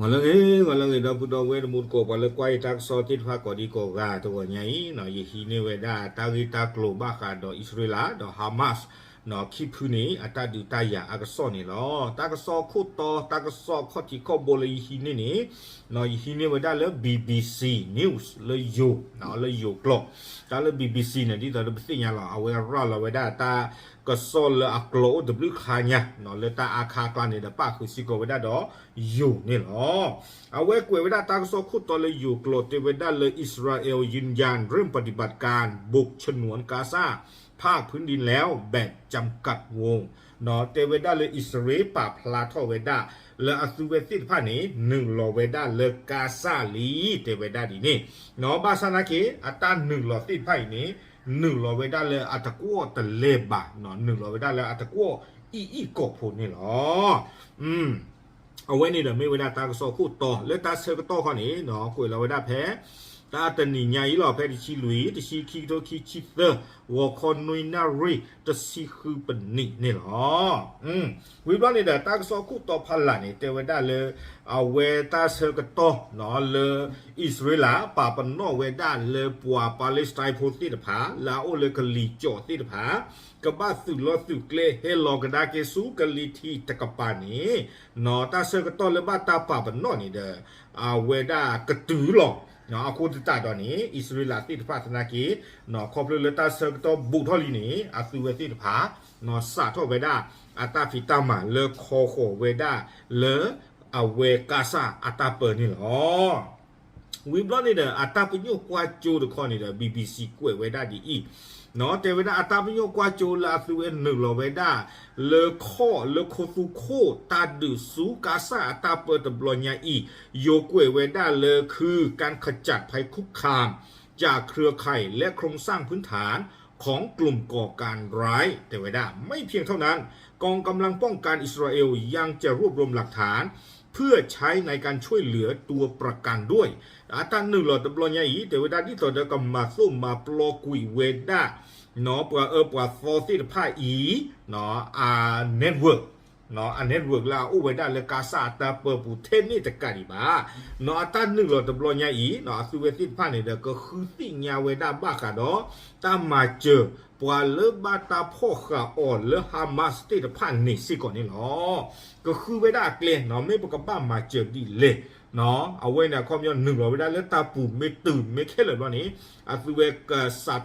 ဂီၤလၢအဂ့ၤ ဂီၤလၢအဂ့ၤ ဒီပုၢ်ဒီဝဲၢ်တံၤသကိး ပှၤလၢကွၢ်ယတၢ်ကစီၣ်သ့ၣ်တဖၣ်ကိးဒံကိးဂၤ တဂီၤညါအံၤ ယဟံးန့ၢ်ဝဲဒၣ်တၢ်ဂ့ၢ်တၢ်ကျိၤဘၣ်ဃးဒီးအံၣ်စရ့လးဒီး Hamas ခံဖုန့ၣ် အတၢ်ဒုးတၢ်ယၤအကစီၣ်န့ၣ်လီၤ. တၢ်ကစီၣ်ခိၣ်တီ တၢ်ကစီၣ်ခီၣ်ထံးခီၣ်ဘိလၢယဟံးန့ၢ်န့ၣ် ယဟံးန့ၢ်ဝဲဒၣ်လၢ BBC News လၢယိၤ လၢယိၤကျိာ်, တၢ်လၢ BBC န့ၣ် ဒ်သိးဒီးပသ့ၣ်ညါလီၤ အဝဲရၤလီၤဝဲဒၣ်တၢ်ကစီၣ်လၢအကျိၤအိၣ်တဘျုးခါညါ လၢတၢ်အါခါအကျါန့ၣ်ဒီး ပၣ်ဃုာ်စ့ၢ်ကီးဝဲဒၣ်ဒီးယိၤန့ၣ်လီၤ. အဝဲကွဲးဝဲဒၣ်တၢ်ကစီၣ်ခိၣ်တီလၢယိၤကျိာ် တဲဝဲဒၣ်လၢ อิสราเอลยืนยันเริ่มปฏิบัติการบุกฉนวนกาซา ภาคพื้นดินแล้วแบบจำกัดวง တဲဝဲဒၣ်လၢအံၣ်စရ့လးပာ်ဖျါထီၣ်ဝဲဒၣ် လၢအသုဝဲသ့ၣ်တဖၣ်န့ၣ် နုာ်လီၤဝဲဒၣ်လၢကါစၢ်လံ တဲဝဲဒၣ်ဒ်န့ၣ်, ဘၣ်ဆၣ်နာ်က့ အတၢ်နုာ်လီၤသ့ၣ်တဖၣ်အံၤန့ၣ် နုာ်လီၤဝဲဒၣ်လၢအတကွီၣ်တလဲၤဘၣ်, နုာ်လီၤဝဲဒၣ်လၢအတကွီၣ်အံၣ်အံၣ်ကီၢ်ဖိန့ၣ်လီၤ. အဝဲန့ၣ်ဒီးမ့ၢ်ဝဲဒၣ်တၢ်ကစီၣ်ခိၣ်တီ လၢတၢ်ဆၢကတီၢ်ခီန့ၣ် ကွဲးလီၤဝဲဒၣ်ဖဲ တၢ်တနံၤညါအံၤလီၤ ဖဲတဆံလွံၢ် တဆံခံကထိခံဆံသၢ ဂီၤခီနွံနၣ်ရံၣ်တဆံဃုပနံးန့ၣ်လီၤ. ဝံၤဘျီန့ၣ်ဒီး တၢ်ကစီၣ်ခိၣ်တီဖီလာ်န့ၣ် တဲဝဲဒၣ်လၢ အဝဲတၢ်ဆၢကတီၢ် လၢအံၣ်စရ့လး ပာ်ပနီၣ်ဝဲဒၣ်လၢပှၤပၤလ့စတၢၣ်ဖိသ့ၣ်တဖၣ် လၢအအိၣ်လၢကလံၤကၠီၣ်သ့ၣ်တဖၣ် ကဘၣ်သုးလီၢ်သုးကျဲဟဲလီၤကဒါက့ၤဆူကလံၤထံးတကပၤန့ၣ် တၢ်ဆၢကတီၢ်လၢဘၣ်တၢ်ပာ်ပနီၣ်န့ၣ်ဒီး အဝဲဒၣ်ကတုၤလီၤ. အဃိသတးဒီးန့ၣ် အံၣ်စရ့လးသ့ၣ်တဖၣ်သနာ်က့ ခီဖျိလၢတၢ်ဆၢကတီၢ်ဘူးထီၣ်လံန့ၣ် အသုဝဲသ့ၣ်တဖၣ် စးထီၣ်ဝဲဒၣ် အတၢ်ဖံးတၢ်မၤလၢခီဃီၤဝဲဒၣ်လၢ အဝဲကါစၢ်အတၢ်ပၢန့ၣ်လီၤ. ဝံၤဘျီန့ၣ်ဒီး အတၢ်ပညိၣ်ကွၢ်ကၠိတခီန့ၣ်ဒီး BBC ကွဲးဝဲဒၣ်ဒ်အံၤ တဲဝဲဒၣ်အတၢ်ပညိၣ်ကွၢ်ကၠိလၢအသုဝဲနုာ်လီၤဝဲဒၣ် လၢခီၣ်လၢခိသူခိၣ် တၢ်ဒုးဆူကါစၢ်အတၢ်ပၢတဘျီညါအံၤ ယိၤကွဲးဝဲဒၣ်လၢခု การขจัดภัยคุกคามจากเครือข่ายและโครงสร้างพื้นฐานของกลุ่มก่อการร้าย တဲဝဲဒၣ် ไม่เพียงเท่านั้น กองกำลังป้องกันอิสราเอลยังจะรวบรวมหลักฐานเพื่อใช้ในการช่วยเหลือตัวประกันด้วย အတၢ်နုာ်လီၤတဘျီညါအံၤ တဲဝဲဒၣ်ဒ်သိးဒီးကမၤသိၣ်မၤပျီကွံာ်ဝဲဒၣ် ပှၤအၢပှၤသီသ့ၣ်တဖၣ်အံၤ အ network အ network လၢအအိၣ်ဝဲဒၣ်လၢကါစၢ်အတၢ်ပၢပူၤထဲန့ၣ်တကးဒံးဘၣ်. အတၢ်နုာ်လီၤတဘျီညါအံၤ အသုဝဲသ့ၣ်တဖၣ်န့ၣ်ဒီး ကဃုသ့ၣ်ညါဝဲဒၣ်ဘၣ်ဃးဒီး တၢ်မၤစၢၤ ပှၤလၢဘၣ်တၢ်ဖီၣ်ဃာ်အီၤလၢ Hamas သ့ၣ်တဖၣ်န့ၣ်စ့ၢ်ကီးန့ၣ်လီၤ. ကဃုဝဲဒၣ်အကျဲ မ့ၢ်ပကဘၣ်မၤစၢၤဒ်လဲၣ် အဝဲန့ၣ်အခီပညီနုာ်လီၤဝဲဒၣ်လၢတၢ်ပူၤမ့ၢ်တုၤမ့ၢ်ခဲလၢာ်ဘျီန့ၣ် အသုဝဲကစး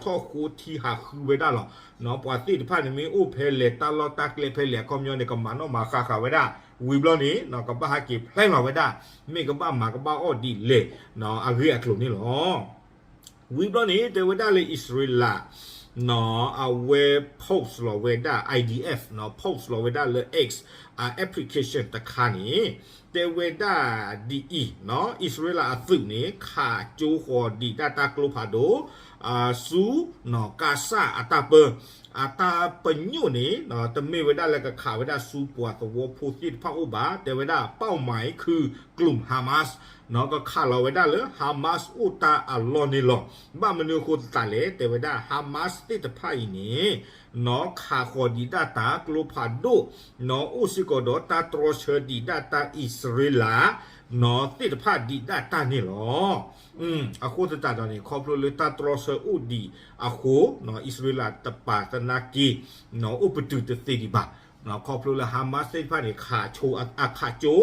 ထီၣ်ဃိထံဟးဃုဝဲဒၣ်လီၤ. ပှၤသ့ၣ်တဖၣ်န့ၣ်မ့ၢ်အိၣ်ဖဲလဲၣ် တၢ်လီၢ်တၢ်ကျဲဖဲလဲၣ် အခီပညီန့ၣ် ကမၤနီၣ်မၤဃါဃာ်ဝဲဒၣ် ဝံၤဘျီန့ၣ် ကဘၣ်ဟဲက့ၤဖျဲလီၤဝဲဒၣ် မ့ၢ်ကဘၣ်မၤကဘၣ်အီၣ်ဒ်လဲၣ် အဂ့ၢ်အကျိၤန့ၣ်လီၤ. ဝံၤဘျီန့ၣ် တဲဝဲဒၣ်လၢအံၣ်စရ့လး အဝဲ post လီၤဝဲဒၣ် IDF post လီၤဝဲဒၣ်လၢ X application တခါန့ၣ် တဲဝဲဒၣ်ဒ်အံၤ အံၣ်စရ့လးအသုးန့ၣ် ခးကၠိဃီၤဒံးဒၣ်တၢ်ကျိဖးဒိၣ် ဆူ ကါစၢ်အတၢ်ပၢ အတၢ်ပညိၣ်န့ၣ် တမ့ၢ်ဝဲဒၣ်လၢကခးဝဲဒၣ်ဆူပှၤသဝီဖိသ့ၣ်တဖၣ်အိၣ်ဘၣ် တဲဝဲဒၣ် เป้าหมายคือกลุ่ม Hamas ကခးလီၤဝဲဒၣ်လၢ Hamas အိၣ်တၢ်အလီၢ်န့ၣ်လီၤ. ဘၣ်မနုၤအဃိသတးလဲၣ် တဲဝဲဒၣ် Hamas သ့ၣ်တဖၣ်အံၤန့ၣ် ခးဃီၤဒံးဒၣ်တၢ်ကျိဖးဒိၣ် အိၣ်စ့ၢ်ကီးဒီးတၢ်တြီဆၢဒံးဒၣ်တၢ်အံၣ်စရ့လး သ့ၣ်တဖၣ်ဒံးဒၣ်တၢ်န့ၣ်လီၤ. အဃိသတးဒီးန့ၣ် ခီဖျိလၢတၢ်တြီဆၢအိၣ်ဒံးအဃိ အံၣ်စရ့လးတပာ်သနာ်က့ အိၣ်ပတုာ်တသ့ဒံးဘၣ်. ခီဖျိလၢ Hamas သ့ၣ်တဖၣ်န့ၣ် ခးကၠိ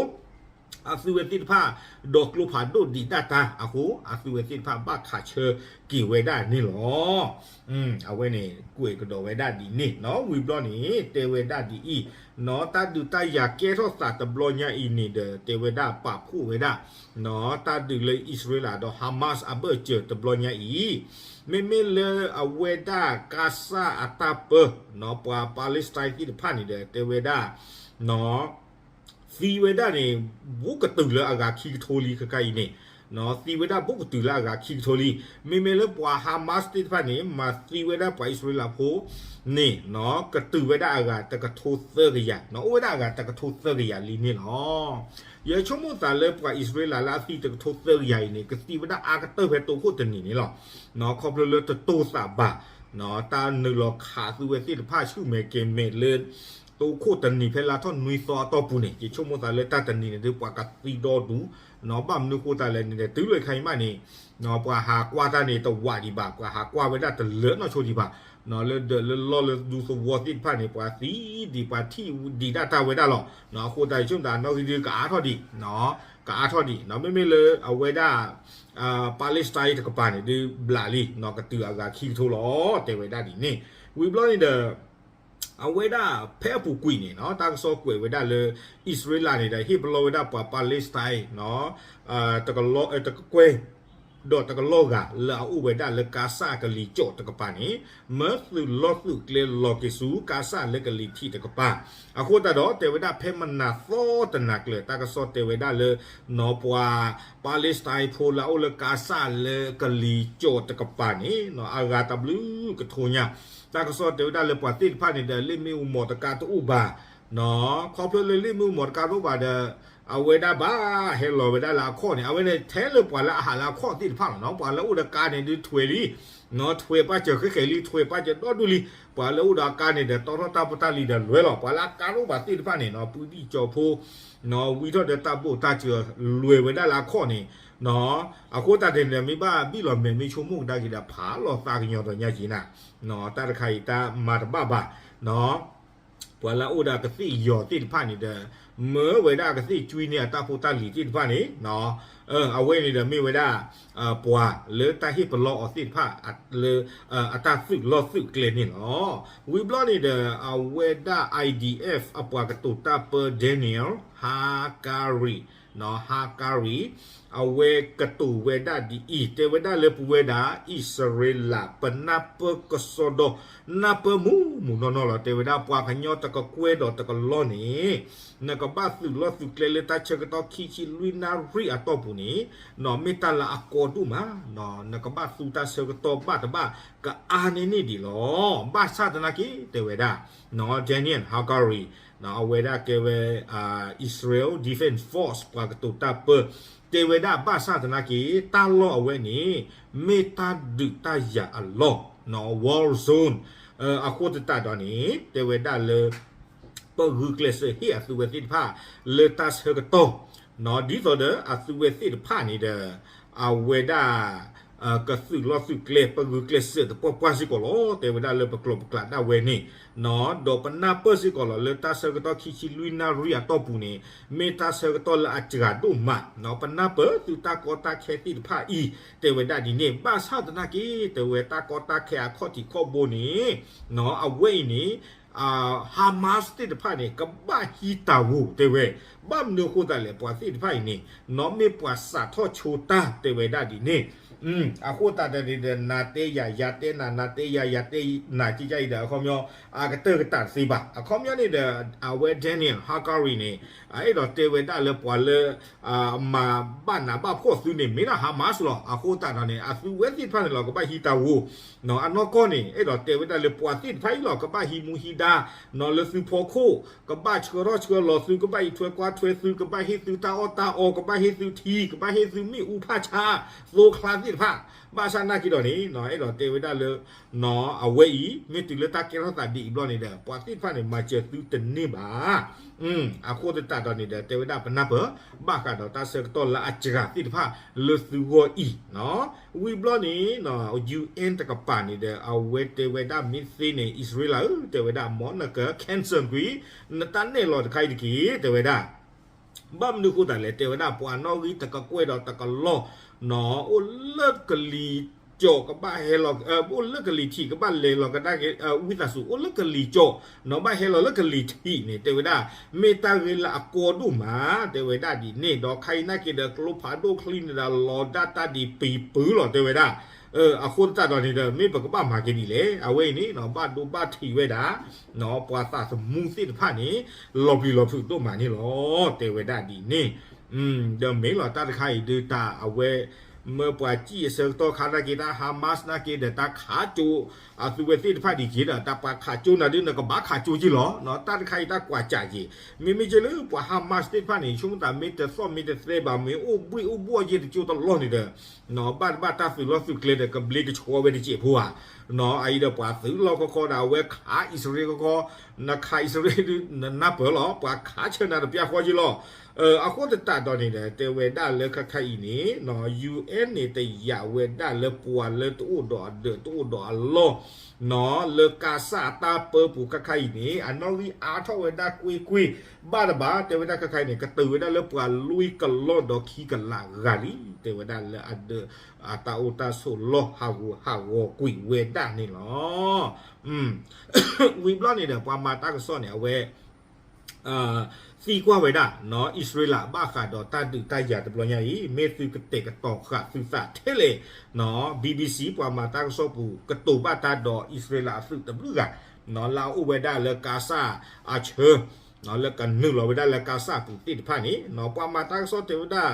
အသုဝဲသ့ၣ်တဖၣ် ဒီးကျိဖးဒိၣ်ဒံးဒၣ်တၢ်အဃိ အသုဝဲသ့ၣ်တဖၣ်ဘၣ်ခးဆၢက့ၤဝဲဒၣ်န့ၣ်လီၤ. အဝဲန့ၣ် ကွဲးကဒီးဝဲဒၣ်ဒ်န့ၣ်နီၤ ဝံၤဘျီန့ၣ် တဲဝဲဒၣ်ဒ်အံၤ နီၤ တၢ်ဒုးတၢ်ယၤကဲထီၣ်သးတဘျီညါအံၤန့ၣ်ဒီး တဲဝဲဒၣ်ပာ်ဖှိၣ်ဝဲဒၣ် နီၤ တၢ်ဒုးလၢအံၣ်စရ့လးဒီး Hamas အဘၢၣ်စၢၤတဘျီညါအံၤ မ့မ့ၢ်လၢအဝဲဒၣ်ကါစၢ်အတၢ်ပၢ နီၤ ပှၤ Palestine သ့ၣ်တဖၣ်န့ၣ်ဒီး တဲဝဲဒၣ် နီၤ သံဝဲဒၣ်န့ၣ် ဘူးကတုၤလၢအဂၤခံကထိလံ ခဲခါအံၤန့ၣ် နီၤ သံဝဲဒၣ်ဘူးကတုၤလၢအဂၤခံကထိလံ. မ့မ့ၢ်လၢပှၤ Hamas သ့ၣ်တဖၣ်န့ၣ် မၤသံဝဲဒၣ်ပှၤအံၣ်စရ့လးဖိန့ၣ် နီၤ ကတုၤဝဲဒၣ်အဂၤတကထိသၢကယၤ နီၤ အိၣ်ဝဲဒၣ်အဂၤတကထိသၢကယၤလံန့ၣ်လီၤ. ယဆိကမိၣ်သးလၢပှၤအံၣ်စရ့လးလၢအသံတကထိသၢကယၤအံၤန့ၣ် ကသံဝဲဒၣ်အါကတၢၢ်ဖဲတိခိၣ်တနံၤန့ၣ်လီၤ. နီၤ ခီဖျိလၢတတိၢ်သးဘၣ် နီၤ တၢ်နုာ်လီၤခးသုဝဲသ့ၣ်တဖၣ်ဆူၣ်မဲာ်ကဲၤမဲာ်လၢ တိခိၣ်တနံၤဖဲလါထီၣ်နွံသီအတီၢ်ပူၤန့ၣ် ယဆိကမိၣ်သးလၢတၢ်တနံၤန့ၣ်ဒုးပှၤကသံဒီဒူၣ်, ဘၣ်မနုၤဃိသတးလဲၣ်န့ၣ်ဒီး တုၤလၢခဲအံၤမးန့ၣ် ပှၤဟးကွၢ်တၢ်န့ၣ်တဝးဒံးဘၣ်, ပှၤဟးကွၢ်ဝဲဒၣ်တလၢနီၢ်ဆိဒံးဘၣ်, လၢဒၢးလၢလီၢ်လၢဒူသဝီသ့ၣ်တဖၣ်န့ၣ် ပှၤသံဒံးပှၤထံၣ်ဒံးတၢ်တၢ်ဝဲဒၣ်လီၤ. အဃိသတးယဆိကမိၣ်သးနီၣ်ဂံၢ်ဒုးကအါထီၣ်ဒံး, ကအါထီၣ်ဒံး, မ့မ့ၢ်လၢအဝဲဒၣ် Palestine တကပၤန့ၣ်ဒုးဘျးလံ, ကတုၤအဂၤခံကထိလီၤ တဲဝဲဒၣ်ဒ်န့ၣ်, ဝံၤဘျီန့ၣ်ဒီး အဝဲဒၣ်ဖဲအပူၤကွံာ်န့ၣ် တၢ်ကစီၣ်ကွဲးဝဲဒၣ်လၢ အံၣ်စရ့လးန့ၣ်ဒီး ဟ့ၣ်ပလီၢ်ဝဲဒၣ်ပှၤ Palestine တကကွဲၢ် ဒီးတကလီၢ်ဂၤလၢအအိၣ်ဝဲဒၣ်လၢကါစၢ်ကလံၤကၠီၣ်တကပၤန့ၣ် မၢသုးလီၢ်သုးကျဲလီၤက့ၤဆူကါစၢ်လၢကလံၤထံးတကပၤ, အဃိသတးဒီးတဲဝဲဒၣ်ဖဲမနၤသီတနၤကျၢၤ တၢ်ကစီၣ်တဲဝဲဒၣ်လၢ ပှၤ Palestine ဖိလၢအအိၣ်လၢကါစၢ်လၢကလံၤကၠီၣ်တကပၤန့ၣ် အဂၤတဘျုးကထိညါ, တၢ်ကစီၣ်တဲဝဲဒၣ်လၢပှၤသ့ၣ်တဖၣ်န့ၣ်ဒီး လ့ၣ်မ့ၣ်အူမီၤတကါတအိၣ်ဘၣ်, ခီဖျိလၢလ့ၣ်မ့ၣ်အူမီၤတကါတအိၣ်ဘၣ်ဒီး အဝဲဒၣ်ဘၣ်ဟဲလီၤဝဲဒၣ်လၢအခီၣ်န့ၣ် အဝဲန့ၣ်ထဲလၢပှၤလၢအဟးလၢအခီၣ်သ့ၣ်တဖၣ်လီၤနီၤ, ပှၤလၢအိၣ်ဒီးကါန့ၣ်ဒုးထွဲလံ, ထွဲပာ်စၢၤဃဲဃဲလံ ထွဲပာ်စၢၤဒီဒူၣ်လံ, ပှၤလၢအိၣ်ဒီးအကါန့ၣ်ဒီး တီထီၣ်တၢ်ဖိတၢ်လံၤဒီးလွဲလီၤ, ပှၤလၢအကါတအိၣ်ဘၣ်သ့ၣ်တဖၣ်န့ၣ်နီၤ ပူၤဒံၣ်ကၠီၤဖိ ဝံထီၣ်ဒီးတၢ်ဘိၣ်တၢ်စၢၤလွဲဝဲဒၣ်လၢအခီၣ်န့ၣ်, အဃိသတးန့ၣ်ဒီး မ့ၢ်ဘၣ်ဘံၣ်လီၤမဲာ်မ့ၢ်ဆိကမိၣ်ကဒါက့ၤဒီး ဖးလီၤသးကညီၤဒီးညါက့ၤနၤ, တၢ်တခါအံၤတၢ်မၤတဘၣ်ဘၣ် ပှၤလၢအအိၣ်ဒီးအကသ့ၣ်ယီၤသ့ၣ်တဖၣ်န့ၣ်ဒီး မၢဝဲဒၣ်အကသ့ၣ်ကွံန့ၢ်အတၢ်ဖိတၢ်လံၤသ့ၣ်တဖၣ်န့ၣ်, အဝဲန့ၣ်ဒီးမ့ၢ်ဝဲဒၣ် ပှၤလၢတၢ်ဟ့ၣ်ပလီၢ်အီၤသ့ၣ်တဖၣ် လၢ အတၢ်သုးလီၢ်သုးကျဲန့ၣ်လီၤ. ဝံၤဘျီန့ၣ်ဒီး အဝဲဒၣ် I D F အပှၤကတိၤတၢ်ပၢ Daniel Hagari, Hagari အဝဲကတိၤဝဲဒၣ်ဒ်အံၤ, တဲဝဲဒၣ်လၢပဝဲဒၣ် အံၣ်စရ့လး ပနၢ်ပၢၢ်ကစီဒီ, နၢ်ပၢၢ်မူးမူးနီၢ်နီၢ်လီၤ. တဲဝဲဒၣ် ပှၤကညီတကကွဲၢ်ဒီးတကလီၢ်န့ၣ် နကဘၣ်သုးလီၢ်သုးကျဲလၢတၢ်ဆၢကတီၢ်ခံဆံလွံၢ်နၣ်ရံၣ်အတီၢ်ပူၤန့ၣ် မ့ၢ်တၢ်လၢအကီဒိၣ်မး, နကဘၣ်သူတၢ်ဆၢကတီၢ်ဘၣ်တဘၣ် ကအါန့ၢ်န့ၢ်ဒံးလီၤ. ဘၣ်ဆၣ်သနာ်က့ တဲဝဲဒၣ် Daniel Hagari အဝဲဒၣ်ကဲဝဲ Israel Defense Force ပှၤကတိၤတၢ်ပၢ တဲဝဲဒၣ်ဘၣ်ဆၣ်သနာ်က့ တၢ်လီၢ်အဝဲန့ၣ် မ့ၢ်တၢ်ဒုးတၢ်ယၤအလီၢ်, war zone အဃိသတးဒီးန့ၣ် တဲဝဲဒၣ်လၢ ပဂုာ်ကျဲးစၢးဟ့ၣ်အသုဝဲသ့ၣ်တဖၣ် လၢတၢ်ဆၢကတီၢ်, ဒ်သိးဒီးအသုဝဲသ့ၣ်တဖၣ်န့ၣ်ဒီး အဝဲဒၣ် ကသုးလီၢ်သုးကျဲ ပဂုာ်ကျဲးစၢးသပှၢ်ပှၢ်စ့ၢ်ကီးလီၤ. တဲဝဲဒၣ်လၢပကျိာ်ပကျါဒၣ်ဝဲန့ၣ် ဒီးပနၢ်ပၢၢ်စ့ၢ်ကီးလီၤ လၢတၢ်ဆၢကတီၢ်ခံဆံလွံၢ်နၣ်ရံၣ်အတီၢ်ပူၤန့ၣ် မ့ၢ်တၢ်ဆၢကတီၢ်လၢအစှၤဒိၣ်မး, ပနၢ်ပၢၢ်သုတၢ်ကီတၢ်ခဲသ့ၣ်တဖၣ်အံၤ တဲဝဲဒၣ်ဒ်န့ၣ် ဘၣ်ဆၣ်သနာ်က့ တဲဝဲတၢ်ကီတၢ်ခဲအခီၣ်ထံးခီၣ်ဘိန့ၣ် အဝဲအံၤန့ၣ် Hamas သ့ၣ်တဖၣ်န့ၣ် ကဘၣ်ဟံးတၢ်ဂိၢ်တဲဝဲ, ဘၣ်မနုၤအဃိသတးလဲၣ် ပှၤသ့ၣ်တဖၣ်အံၤန့ၣ် နီၢ်မ့ၢ်ပှၤစးထီၣ်ဆိတၢ်တဲဝဲဒၣ်ဒ်န့ၣ်, အဃိသတးဒီးန့ၣ်ဒီး နၤတဲယၤ ယၤတဲနၤ နၤတဲယၤ ယၤတဲနၤ ကကါအံၤဒီး အခီပညီ အကတၢၢ်ကတၢၢ်တသ့ဘၣ်. အခီပညီန့ၣ်ဒီး အဝဲ Daniel Hagari န့ၣ် အဲၣ်ဒိးတဲဝဲဒၣ်လၢပှၤလၢ မၤဘၣ်နးဘၣ်ဖှီၣ်သုန့ၣ် မ့ၢ်ဒၣ် Hamas လီၤ. အဃိသတးဒီးန့ၣ် အသုဝဲသ့ၣ်တဖၣ်န့ၣ်လီၤ ကဘၣ်ဟံးတၢ်ဂိၢ်, အနီၢ်ကီၢ်န့ၣ် အဲၣ်ဒိးတဲဝဲဒၣ်လၢပှၤသ့ၣ်တဖၣ်အံၤလီၤ ကဘၣ်ဟံးမူဟံးဒါ လၢသုဖီခိၣ် ကဘၣ်ဆှၢထီၣ်ဆှၢလီၤသု ကဘၣ်အံးထွဲကွၢ်ထွဲသု ကဘၣ်ဟ့ၣ်သုတၢ်အီၣ်တၢ်အီ ကဘၣ်ဟ့ၣ်သုထံ ကဘၣ်ဟ့ၣ်သုမ့ၣ်အူဖးဆါ သိချါသ့ၣ်တဖၣ်, ဘၣ်ဆၣ်နာ်က့ဒီးန့ၣ် အဲၣ်ဒိးတဲဝဲဒၣ်လၢ အဝဲအံၤ မ့ၢ်တုၤလၢတၢ်ကဲထီၣ်သးဒ်အံၤဘျီန့ၣ်ဒီး ပှၤသ့ၣ်တဖၣ်န့ၣ် မၤစၢၤသုတန့ၢ်ဘၣ်. အဃိသတးဒီးန့ၣ်ဒီး တဲဝဲဒၣ်ပနၢ်ပၢၢ် ဘၣ်ဃးဒီးတၢ်ဆၢကတီၢ်လၢအစှၤသ့ၣ်တဖၣ်လၢသုဂီၢ်အံၤ, ဝံၤဘျီန့ၣ် UN တကပၤန့ၣ်ဒီး အဝဲတဲဝဲဒၣ်မ့ၢ်သ့န့ၣ် အံၣ်စရ့လးဧၢ တဲဝဲဒၣ် မ်နက cancel ကွံာ် နတၢ်နဲၣ်လီၤတခါအံၤတက့ၢ် တဲဝဲဒၣ် ဘၣ်မနုၤဃိသတးလဲၣ် တဲဝဲဒၣ် ပှၤနီၣ်ဂံၢ်တကကွဲၢ်ဒီးတကလီၢ် အိၣ်လၢကလံၤကၠီၣ် ကဘၣ်ဟဲလီၤ အိၣ်လၢကလံၤထံး ကဘၣ်လဲၤလီၤကဒါက့ၤ ဝံသးစူၤ အိၣ်လၢကလံၤကၠီၣ် ဘၣ်ဟဲလီၤလၢကလံၤထံးန့ၣ် တဲဝဲဒၣ် မ့ၢ်တၢ်ဂ့ၢ်လၢအကီဒိၣ်မး တဲဝဲဒၣ်ဒ်န့ၣ် ဒီးခဲအံၤနာ်က့ဒီး ကျိဖးဒိၣ်ချံန့ၣ်ဒီး လီၤဒၣ်တၢ်ဒံးပံၤပူၤလီၤ တဲဝဲဒၣ် အဃိသတးဒီးန့ၣ်ဒီး မ့ၢ်ပကဘၣ်မၤက့ၤဒ်လဲၣ် အဝဲအံၤန့ၣ် ဘၣ်ဒိဘၣ်ထံးဝဲဒၣ် ပှၤသးသမူသ့ၣ်တဖၣ်န့ၣ် လီၤပျံၤလီၤဖုးဒိၣ်မးန့ၣ်လီၤ တဲဝဲဒၣ်ဒ်န့ၣ်, ဒီးမ့ၢ်လီၤတၢ်တခါအံၤဒုးတၢ်အဝဲ မၢပှၤစံၣ်အဆၢကတီၢ်ခါနာ်က့ တၢ် Hamas နာ်က့ဒီး တၢ်ခးကၠိ အသုဝဲသ့ၣ်တဖၣ်ဒံးက့ၤဒီး တၢ်ပှၤခးကၠိနၤဒုး နကဘၣ်ခးကၠိက့ၤလီၤ တၢ်တခါအံၤတၢ်ကွၢ်စးက့ၤ မ့မ့ၢ်က့လၢပှၤ Hamas သ့ၣ်တဖၣ်န့ၣ် ဆိကမိၣ်သးမ့ၢ်တသီၣ်မ့ၢ်တသဲဘၣ် မ့ၢ်အိၣ်ဘှံးအိၣ်ဘှီၣ်က့ၤတကၠိတလီၢ်န့ၣ်ဒီး ဘၣ်တဘၣ်တၢ်သုးလီၢ်သုးကျဲဒီး ကဘျ့ကဆှီဝဲတစဲးဖိဧါ, အအံၤဒီးပှၤသုးလီၢ်ခီခီဒီး အဝဲခးအံၣ်စရ့လးခီခီ နခးအံၣ်စရ့လးဒုး နနၢ်ပၢၢ်လီၤ, ပှၤခးဆၢနၤတပျၢ်ဃီက့လီၤ. အဃိသတးဒီးန့ၣ်ဒီး တဲဝဲဒၣ်လၢခဲခါအံၤန့ၣ် ယူၢ်အဲၣ်န့ၣ် တယာ်ဝဲဒၣ်လၢပှၤလၢတအိၣ်ဒီးအဒၢးတအိၣ်ဒီးအလီၢ် လၢကါစၢ်အတၢ်ပၢပူၤခဲခါအံၤန့ၣ် အနီၣ်ဂံၢ်အါထီၣ်ဝဲဒၣ်ကွ့ၢ်ကွ့ၢ် ဘၣ်တဘၣ် တဲဝဲဒၣ်ခဲခါအံၤန့ၣ် ကတၢၢ်ဝဲဒၣ်လၢပှၤလွံၢ်ကလီၢ်ဒီးခံကလးဂၤလံ တဲဝဲဒၣ်လၢအဒၢးအတၢ်အိၣ်တၢ်ဆိးလီၢ်ဟးဂူာ်ဟးဂီၤကွံာ်ဝဲဒၣ်န့ၣ်လီၤ. ဝံၤဘျီန့ၣ်ဒီး ပှၤမၤတၢ်ကစီၣ်န့ၣ် အဝဲ သံကွၢ်ဝဲဒၣ် အံၣ်စရ့လးဘၣ်ဃးဒီးတၢ်ဒုးတၢ်ယၤတဘျီညါအံၤ မ့ၢ်သုကတဲာ်ကတီၤဃာ်သုသးထဲလဲၣ် ဘံဘံစံ ပှၤမၤတၢ်ကစီၣ်ပူၤ ကတိၤဘၣ်တၢ်ဒီးအံၣ်စရ့လးအသုးတဘျုးဂၤ လၢအအိၣ်ဝဲဒၣ်လၢကါစၢ်အဆၢ လၢကနုာ်လီၤဝဲဒၣ်လၢကါစၢ်အပူၤသ့ၣ်တဖၣ်န့ၣ် ပှၤမၤတၢ်ကစီၣ်တဲဝဲဒၣ်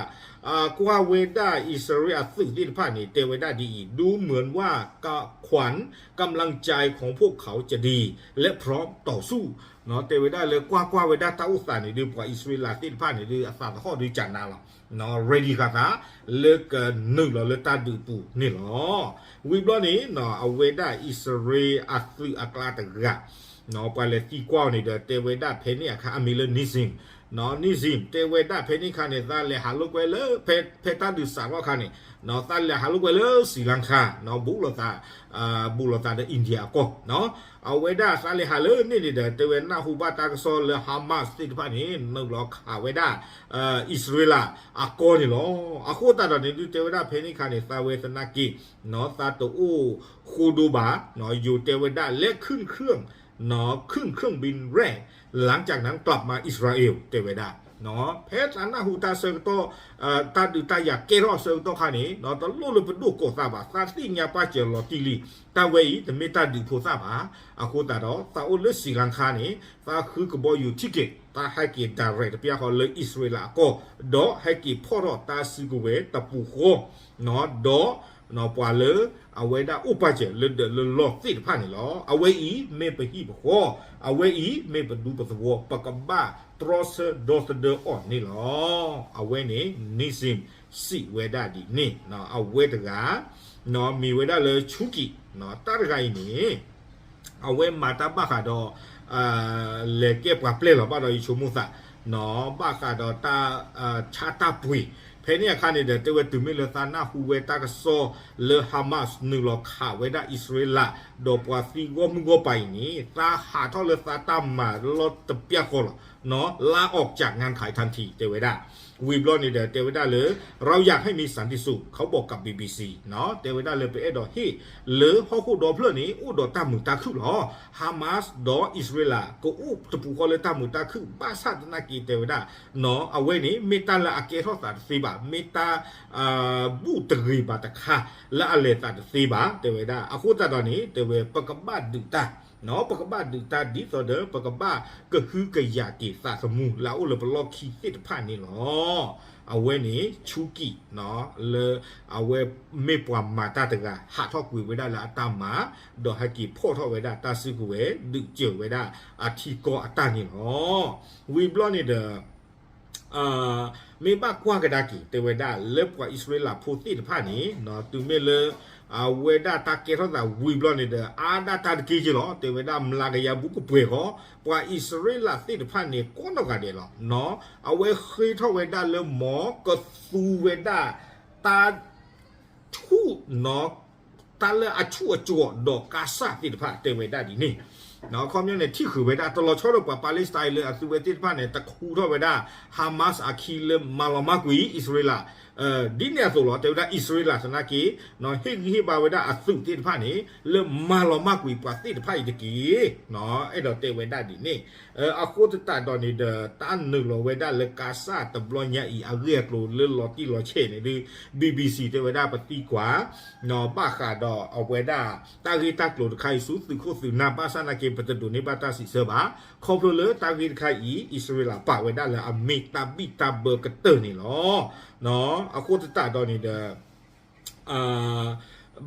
ကွၢ်ဝဲဒၣ်အံၣ်စရ့လးအသုးသ့ၣ်တဖၣ်န့ၣ် တဲဝဲဒၣ်ဒ်အံၤ ดูเหมือนว่าขวัญกำลังใจของพวกเขาจะดีและพร้อมต่อสู้ တဲဝဲဒၣ်လၢကွၢ်ကွၢ်ဝဲဒၣ်တၢ်အိၣ်သးန့ၣ်ဒုး ပှၤအံၣ်စရ့လးသ့ၣ်တဖၣ်န့ၣ်ဒုး အသးသဟီၣ်ဒုးကနၤလီၤ ready ဃာ်သး လၢကနုာ်လီၤလၢတၢ်ဒုးပူၤန့ၣ်လီၤ. ဝံၤဘျီန့ၣ် အဝဲဒၣ်အံၣ်စရ့လးအသုးအကျါတဂၤ ပှၤလဲၤသံကွၢ်အီၤန့ၣ်ဒီး တဲဝဲဒၣ်ဖဲန့ၣ်အခါ အမံၤလၢ Nizam, Nizam တဲဝဲဒၣ်ဖဲန့ၣ်အခါန့ၣ် သးလဲၤဟးလိာ်ကွဲလၢ ဖဲတၢ်ဒုးစးထီၣ်အခါန့ၣ် သးလဲၤဟးလိာ်ကွဲလၢ Sri Lanka ဘူးလိာ်သး ဘူးလိာ်သးဒီး India အကီၢ် အဝဲဒၣ်သးလဲၤဟးလၢန့ၣ်န့ၣ်ဒီး တဲဝဲနၢ်ဟူဘၣ်တၢ်ကစီၣ်လၢ Hamas သ့ၣ်တဖၣ်န့ၣ် နုာ်လီၤခးဝဲဒၣ် အံၣ်စရ့လးအကီၢ်န့ၣ်လီၤ. အဃိသတးဒီးန့ၣ်ဒုး တဲဝဲဒၣ်ဖဲန့ၣ်အခါန့ၣ် သးဝဲသနာ်က့ သးတအိၣ်ဃိဒိဘၣ် ယိၤတဲဝဲဒၣ် และขึ้นเครื่อง ขึ้นเครื่องบินแรก หลังจากนั้นกลับมาอิสราเอล တဲဝဲဒၣ် ဖဲသးနၢ်ဟူတၢ်ဆၢကတီၢ် တၢ်ဒုးတၢ်ယၤကဲထီၣ်ဆၢကတီၢ်ခါန့ၣ် တလိၣ်လၢပဒိၣ်ကိးသးဘၣ် သးသ့ၣ်ညါပၢ်စၢၤလီၤတံၢ်လံ တၢ်ဝဲအံၤ တမ့ၢ်တၢ်ဒုးဖိသၣ်ဘၣ်. အဃိသတးဒီး သးအိၣ်လၢ Sri Lanka န့ၣ် သးဃုကဘီယူၤ ticket သးဟဲက့ၤ direct တပျၢ်ဃီလၢအံၣ်စရ့လးအကီၢ် ဒီးဟဲက့ၤဖီၣ်ထီၣ်တၢ်စုကဝဲၤတပူၤဃီ ဒီး ပှၤလၢအဝဲဒၣ်အိၣ်ပၢ်စၢၤလၢဒၢးလၢလီၢ်သ့ၣ်တဖၣ်န့ၣ်လီၤ. အဝဲအံၤမ့ၢ်ပဟံၣ်ပဃီ, အဝဲအံၤမ့ၢ်ပဒူပသဝီ, ပကဘၣ်တြီဆၢဒီသဒၢအီၤန့ၣ်လီၤ. အဝဲန့ၣ် Nizam စံးဝဲဒၣ်ဒ်န့ၣ် အဝဲတဂၤ မ့ၢ်ဝဲဒၣ်လၢ Shuki တၢ်တဂၤအံၤန့ၣ် အဝဲမၤတၢ်ဘၣ်ဃးဒီး လဲၤကဲပှၤပျဲၢ်လီၤဘၣ်ဒီး ယဆိကမိၣ်သး ဘၣ်ဃးဒီးတၢ်ဆါတၢ်ပှ့ၤ ဖဲန့ၣ်အခါန့ၣ်ဒီး တဲဝဲတုၤမ့ၢ်လၢသးနၢ်ဟူဝဲတၢ်ကစီၣ်လၢ Hamas နုာ်လီၤခးဝဲဒၣ်အံၣ်စရ့လး ဒီးပှၤသံဂီၢ်မုၢ်ဂီၢ်ပၤအံၤန့ၣ် သးဟးထီၣ်လၢသးတၢ်မၤလီၢ်တပျၢ်ဃီလီၤ လါအီၣ်ကၠးငါခးထၢၣ်ထံ တဲဝဲဒၣ် ဝံၤဘျီန့ၣ်ဒီး တဲဝဲဒၣ်လၢ เราอยากให้มีสันติสุข เขาบอกกับ BBC တဲဝဲဒၣ်လၢပအဲၣ်ဒိးဟ့ၣ်လၢဟီၣ်ခိၣ်ဒီဖျၢၣ်န့ၣ် အိၣ်ဒီးတၢ်မုာ်တၢ်ခုၣ်လီၤ. Hamas ဒီးအံၣ်စရ့လး ကအိၣ်တပူၤဃီလၢတၢ်မုာ်တၢ်ခုၣ် ဘၣ်ဆၣ်သနာ်က့တဲဝဲဒၣ် အဝဲန့ၣ် မ့ၢ်တၢ်လၢအကဲထီၣ်သးတသ့ဘၣ်, မ့ၢ်တၢ် ဘူၣ်တဂ့ၤဘၣ်တခါ လၢအလဲၤသးတသ့ဘၣ် တဲဝဲဒၣ်. အဃိသတးဒီးန့ၣ် တဲဝဲ ပကဘၣ်ဒုးတၢ် ပကဘၣ်ဒုးတၢ်ဒ်သိးဒီး ပကဘၣ်ကဟုကယာ်က့ၤသးသမူလၢအအိၣ်လၢပလီၢ်ခံသ့ၣ်တဖၣ်န့ၣ်လီၤ. အဝဲန့ၣ် ဆူကံၣ် လၢအဝဲမ့ၢ်ပှၤမၤတၢ်တဂၤ ဟးထီၣ်ကွံာ်ဝဲဒၣ်လၢအတၢ်မၤ ဒီးဟဲက့ၤဖီၣ်ထီၣ်ဝဲဒၣ်တၢ်စုကဝဲၤ ဒုးစၢၤဝဲဒၣ်အထံကီၢ်အတၢ်န့ၣ်လီၤ. ဝံၤဘျီန့ၣ်ဒီး မ့ၢ်ဘၣ်ကွၢ်ကဒါက့ၤ တဲဝဲဒၣ်လၢပှၤအံၣ်စရ့လးဖိသ့ၣ်တဖၣ်န့ၣ် တုၤမ့ၢ်လၢ အဝဲဒၣ်တၢ်ကဲထီၣ်သးဝံၤဘျီန့ၣ်ဒီး အါဒၣ်တၢ်တက့ၢ်က့ၢ်လီၤ. တဲဝဲဒၣ်မျးကယၤဘူးကပှဲၤဃီ ပှၤအံၣ်စရ့လးသ့ၣ်တဖၣ်န့ၣ် ကိးနီၢ်ဂၤဒဲးလီၤ. အဝဲဃ့ထီၣ်ဝဲဒၣ်လၢမ်ကသူဝဲဒၣ် တၢ် ဆူၣ် တၢ်လၢအဆူၣ်အကိၢ်ဒီးကါစၢ်သ့ၣ်တဖၣ် တဲဝဲဒၣ်ဒ်န့ၣ် ခီပညီန့ၣ် ထံၣ်ဃုာ်ဝဲဒၣ် တလီၤဆီဒီးပှၤ Palestine လၢအသုဝဲသ့ၣ်တဖၣ်န့ၣ် တခူထီၣ်ဝဲဒၣ် Hamas အခံလၢမၤလီၤမၢ်ကွံာ်အံၣ်စရ့လး ဒ်န့ၣ်အသိးလီၤ. တဲဝဲဒၣ်အံၣ်စရ့လးသနာ်က့ ဟ့ၣ်ဂံၢ်ဟ့ၣ်ဘါဝဲဒၣ်အသုးသ့ၣ်တဖၣ်န့ၣ် လၢမၤလီၤမၢ်ကွံာ်ပှၤသ့ၣ်တဖၣ်အံၤတက့ၢ် အဲၣ်ဒိးတဲဝဲဒၣ်ဒ်န့ၣ် အဃိသတးဒီးန့ၣ်ဒီး တၢ်နုာ်လီၤဝဲဒၣ်လၢကါစၢ်တဘျီညါအံၤ အဂ့ၢ်အကျိၤလၢလီၤတံၢ်လီၤဆဲးန့ၣ်ဒုး BBC တဲဝဲဒၣ်ပသံကွၢ် ဘၣ်ဃးဒီးအဝဲဒၣ် တၢ်ဂ့ၢ်တၢ်ကျိၤတခါအံၤဆူသုးခိၣ်သုးနၢ် ဘၣ်ဆၣ်သနာ်က့ ပတဒိးန့ၢ်ဘၣ်တၢ်စံးဆၢဘၣ်. ခီဖျိလၢတၢ်ဂ့ၢ်တခါအံၤ အံၣ်စရ့လးပာ်ဝဲဒၣ်လၢအမ့ၢ်တၢ်ဘံၣ်တၢ်ဘၢကတၢၢ်န့ၣ်လီၤ. အဃိသတးဒီးန့ၣ်ဒီး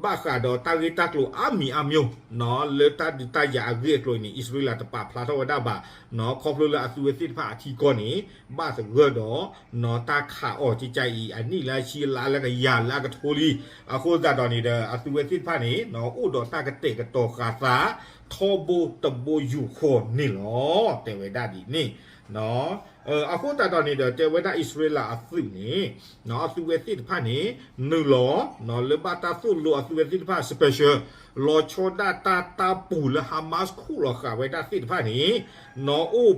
ဘၣ်ဃးဒီးတၢ်ဂ့ၢ်တၢ်ကျိၤအါမံၤအါမျိၢ် လၢတၢ်ဒုးတၢ်ယၤအဂ့ၢ်အကျိၤအံၤန့ၣ် အံၣ်စရ့လးတပာ်ဖျါထီၣ်ဝဲဒၣ်ဘၣ် ခီဖျိလၢအသုဝဲသ့ၣ်တဖၣ်အထံကီၢ်န့ၣ် ဘၣ်သဂၢၢ်ဒီး တၢ်ခးအီၤကကါအံၤ အနံၣ်လၢအဆံလါလၢကယၤလၢအကထိလံ. အဃိသတးဒီးန့ၣ်ဒီး အသုဝဲသ့ၣ်တဖၣ်န့ၣ် အိၣ်ဒီးတၢ်ကတဲာ်ကတီၤဃာ်သး ထီဘိတဘိယူၢ်ဃီန့ၣ်လီၤ. တဲဝဲဒၣ်ဒ်န့ၣ် အဃိသတးဒီးန့ၣ်ဒီး တဲဝဲဒၣ်အံၣ်စရ့လးအသုးန့ၣ် အသုးဝဲသ့ၣ်တဖၣ်န့ၣ် နုာ်လီၤ လၢဘၣ်တၢ်သိၣ်လိအသုးဝဲသ့ၣ်တဖၣ် special လီၤဆီဒၣ်တၢ်တၢ်ပူၤလၢ Hamas ခူၣ်လီၤဃာ်ဝဲဒၣ်သ့ၣ်တဖၣ်န့ၣ် အိၣ်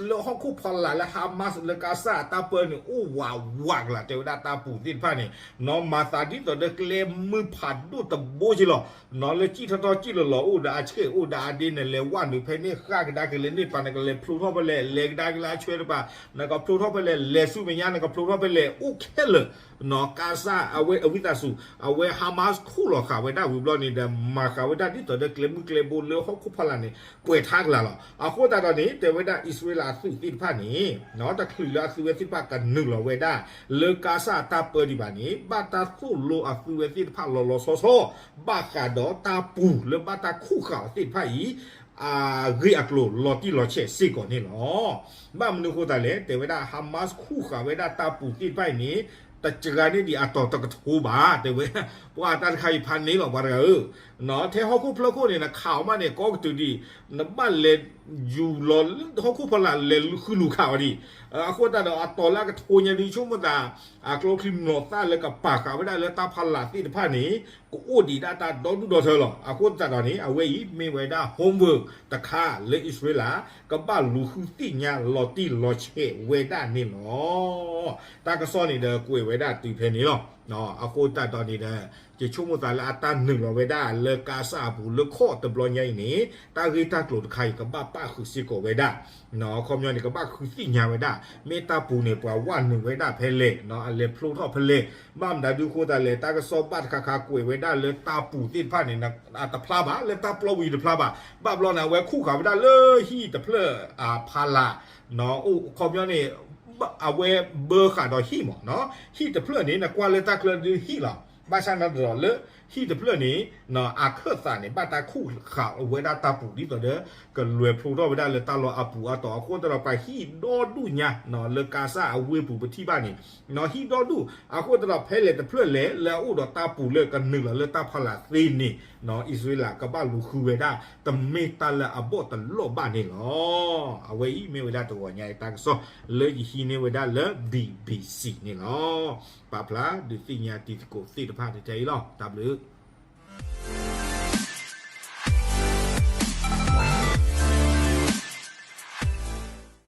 လၢဟီၣ်ခိၣ်ဖီလာ်လၢ Hamas လၢကါစၢ်အတၢ်ပၢန့ၣ် အိၣ်ဝးဝးကလၤ တဲဝဲဒၣ်တၢ်ပူၤသ့ၣ်တဖၣ်န့ၣ် နီၢ်မၤသးဒ်သိးဒီးကျဲမုၢ်ဖးဒိၣ်တဘိက့လီၤ. နီၢ်လၢစံၣ်ထီၣ်ထီၣ်စံၣ်လီၤလီၤအိၣ်ဒီးအဆဲးအိၣ်ဒီးအဒ့ နလဲၤဝဲနုာ်ဖဲန့ၣ် ဃၣ်ကဒါက့ၤလၢန့ၣ်ပၤ နကလဲၤဖျိထီၣ်ဖဲလဲၣ် လဲၤကဒါက့ၤလၢအဆွဲတပၤ နကဖျိထီၣ်ဖဲလဲၣ် လဲၤဆူမဲာ်ညါ နကဖျိထီၣ်ဖဲလဲၣ် အိၣ်ခဲလၢာ် ကါစၢ်အဝဲအဝံသးစူၤ အဝဲ Hamas ခူၣ်လီၤဃာ်ဝဲဒၣ်ဝံၤဘျီန့ၣ်ဒီး မၤဃာ်ဝဲဒၣ်ဒ်သိးဒီးကျဲမုၢ်ကျဲဘိလၢဟီၣ်ခိၣ်ဖီလာ်န့ၣ် ပှဲၤထါကလၤလီၤ. အဃိသတးဒီးန့ၣ် တဲဝဲဒၣ်အံၣ်စရ့လးအသုးသ့ၣ်တဖၣ်န့ၣ် တချုးလၢအသုးဝဲသ့ၣ်တဖၣ်ကနုာ်လီၤဝဲဒၣ် လၢကါစၢ်အတၢ်ပၢဒံးဘၣ်န့ၣ် ဘၣ်တၢ်သိၣ်လိအသုးဝဲသ့ၣ်တဖၣ်လီၤလီၤဆီဆီ ဘၣ်ဃးဒီးတၢ်ပူၤလၢဘၣ်တၢ်ခူၣ်ဃာ်အီၤသ့ၣ်တဖၣ်အံၤ အဂ့ၢ်အကျိၤလီၤတံၢ်လီၤဆဲးစ့ၢ်ကီးန့ၣ်လီၤ. ဘၣ်မနုၤအဃိသတးလဲၣ် တဲဝဲဒၣ် Hamas ခူၣ်ဃာ်ဝဲဒၣ်တၢ်ပူၤသ့ၣ်တဖၣ်အံၤန့ၣ် တစှၤန့ၢ်ဒံးအတီၤတကထိဘၣ် တဲဝဲ ပှၤတၢ်တခါအံၤဖးန့ၣ်လီၤ ပှၤတဂၤဧၢ, ထဲဟီၣ်ခိၣ်ဖျၢၣ်ခိၣ်န့ၣ် နခးအီၤမးန့ၣ် ကီကတုၤဒံး နဘၣ်လဲၤယူၤလီၤလၢဟီၣ်ခိၣ်ဖီလာ် လဲၤဃုလူၤခးအီၤဒံး, အဃိသတးဒီး အတီၤလၢအကထိညါဒုး ဆိကမိၣ်သး အကျိချံမျိာ်သၣ်လၢကပာ်ဃာ်ဝဲဒၣ်လၢတၢ်ဖီလာ်သ့ၣ်တဖၣ်န့ၣ် ကအိၣ်ဒံးဒၣ်တၢ်ဒီဒူၣ်ဒီထၢလီၤ. အဃိသတးဒီးန့ၣ် အဝဲအံၤမ့ၢ်ဝဲဒၣ် homework တခါလၢအံၣ်စရ့လး ကဘၣ်လူၤဃုသ့ၣ်ညါလီၤတံၢ်လီၤဆဲးဝဲဒၣ်န့ၣ်လီၤ. တၢ်ကစီၣ်န့ၣ်ဒီးကွဲးဝဲဒၣ်တုၤဖဲန့ၣ်လီၤ. အဃိသတးဒီးန့ၣ်ဒီး ယဆိကမိၣ်သးလၢအတၢ်နုာ်လီၤဝဲဒၣ်လၢကါစၢ်အပူၤလၢခီၣ်တဘျီညါအံၤန့ၣ် တၢ်ဂ့ၢ်တၢ်ကျိၤတခါအံၤ ကဘၣ်ပၣ်ဃုာ်စ့ၢ်ကီးဝဲဒၣ် ခီပညီန့ၣ် ကဘၣ်ဃုသ့ၣ်ညါဝဲဒၣ် မ့ၢ်တၢ်ပူၤန့ၣ် ပှၤဝဲနုာ်ဝဲဒၣ်ဖဲလဲၣ် အလဲၤဖျိထီၣ်ဖဲလဲၣ်, ဘၣ်မတၤဒုးအဃိသတးလဲၣ် တၢ်ကစီၣ်ဘၣ်တခါခါကွဲးဝဲဒၣ်လၢတၢ်ပူၤသ့ၣ်တဖၣ်န့ၣ် တဖျါဘၣ် လၢတၢ်ပျီဝံၤတဖျါဘၣ်, ဘၣ်ဘျီန့ၣ် အဝဲခူၣ်ဃာ်ဝဲဒၣ်လၢဟံၣ်တဖျၢၣ်အဖီလာ် အိၣ်ခီပညီန့ၣ် အဝဲဘၢဃာ်ဒီးဟံၣ်မး, ဟံၣ်တဖျၢၣ်န့ၣ် နကွၢ်လၢတၢ်ချၢဒုးဟံၣ်လီၤ. ဘၣ်ဆၣ်န့ၣ်ဒီးလၢ ဟံၣ်တဖျၢၣ်န့ၣ် အခၢၣ်သးန့ၣ် ဘၣ်တၢ်ခူၣ်ဃာ်ဝဲဒၣ်တၢ်ပူၤဒ်သိးဒီး ကလဲၤဖျိထီၣ်ဝဲဒၣ်လၢတၢ်လီၢ်အပူၤအတီၢ် အဃိသတးဒီးပှၤဟံၣ်ဒီဒူၣ်ညါ လၢကါစၢ်အဝ့ၢ်ပူၤပထံၣ်ဘၣ်န့ၣ် ဟံၣ်ဒီဒူၣ် အဃိသတးဒီးဖဲလဲၣ်တဖျၢၣ်လဲၣ် လၢအအိၣ်ဒီးတၢ်ပူၤလၢကနုာ်လီၤလၢတၢ်ဖီလာ်သ့န့ၣ် အံၣ်စရ့လးကဘၣ်လူၤဃုဝဲဒၣ် တမ့ၢ်တၢ်လၢအဘီၣ်တလီၢ်ဘၣ်န့ၣ်လီၤ. အဝဲအံၤမ့ၢ်ဝဲဒၣ်တဂီၤညါအံၤတၢ်ကစီၣ် လၢယဟံးန့ၢ်ဝဲဒၣ်လၢ ဘံဘံစံန့ၣ်လီၤ. ပာ်ဖျါဒုးသ့ၣ်ညါတံၤသကိးသ့ၣ်တဖၣ်တထဲအံၤလီၤ. တၢ်ဘျုး